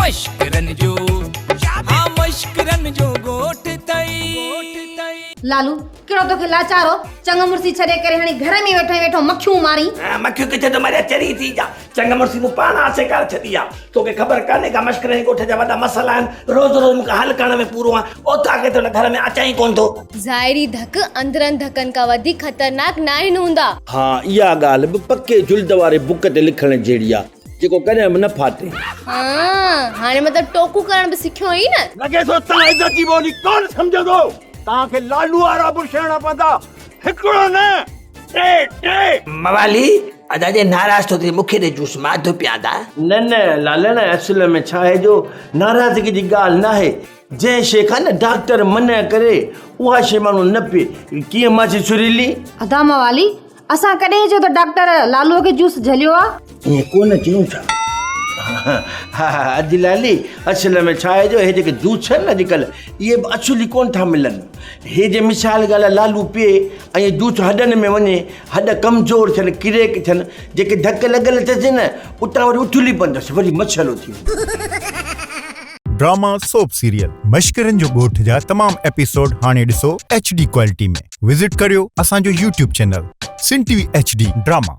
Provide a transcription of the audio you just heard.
مشڪرن جو ها مشڪرن جو ڳوٺ ٿئي. لالو، ڪهڙو توکي لاچارو، چڱ مڙسي ڇڏي ڪري هاڻي گهر ۾ ويٺو ويٺو مکيون مارين. مکيون ڪٿي ٿو ماريان چري ٿي جا. چڱ مڙسي مون پاڻ آسي ڪار ڇڏي آ. توکي خبر ڪانهي ڪا مشڪرن جي ڳوٺ جا وڏا مسئلا آهن. روز روز مون کي حل ڪرڻ ۾ پورو آهيان. اوطاق تي هن گهر ۾ اچان ئي ڪونه ٿو. ظاهري ڌڪ اندرن ڌڪن کان وڌيڪ خطرناڪ ناهن هوندا. ها اها ڳالهه به پڪي جلد واري بڪ تي لکڻ جهڙي آ جيڪو ڪڏهن به نه ڦاٽي. ها هاڻي مطلب ٽوڪون ڪرڻ به سکيو آهين نه. لڳي ٿو توهان عزت جي ٻولي ڪونه سمجهندو. توهان کي لالو وارا برش هڻڻا پوندا. هڪڙو نه ٽي ٽي. موالي ادا جي ناراض ٿو ٿي مونکي ڏي جوس مان اڌ پيان ٿا. نه نه لالڻ اصل ۾ ڇا آهي جو ناراضگي جي ڳالهه ناهي جنهن شيء کان نه ڊاڪٽر منع ڪري اها شيء ماڻهو نه پي ڪيئن ماسي سريلي. ادا موالي اسان ڪڏهن چيو ته ڊاڪٽر لالوء کي جوس جهليو آ. ائين ڪونه چيون ڇا؟ ها ها ادي لالي اصل ۾ ڇا آهي جو هي جيڪي جوس آهن نه اڄڪلهه اهي به اصلي ڪونه ٿا ملن. هي جي مثال ڳالهه آهي لالو پيئي ۽ جوس هڏن ۾ وڃي هڏ ڪمزور ٿين ڪريڪ ٿين جيڪي ڌڪ لڳل اٿس نه اتان وري اٿلي پوندس وري مسئلو ٿي ويندو. ڊراما سوپ سيريل مشڪرن جو ڳوٺ جا تمام ايپيسوڊ هاڻي ڏسو ايڇ ڊي ڪوالٽي ۾ وزٽ ڪريو اسان جو YouTube channel Sindh T V H D drama.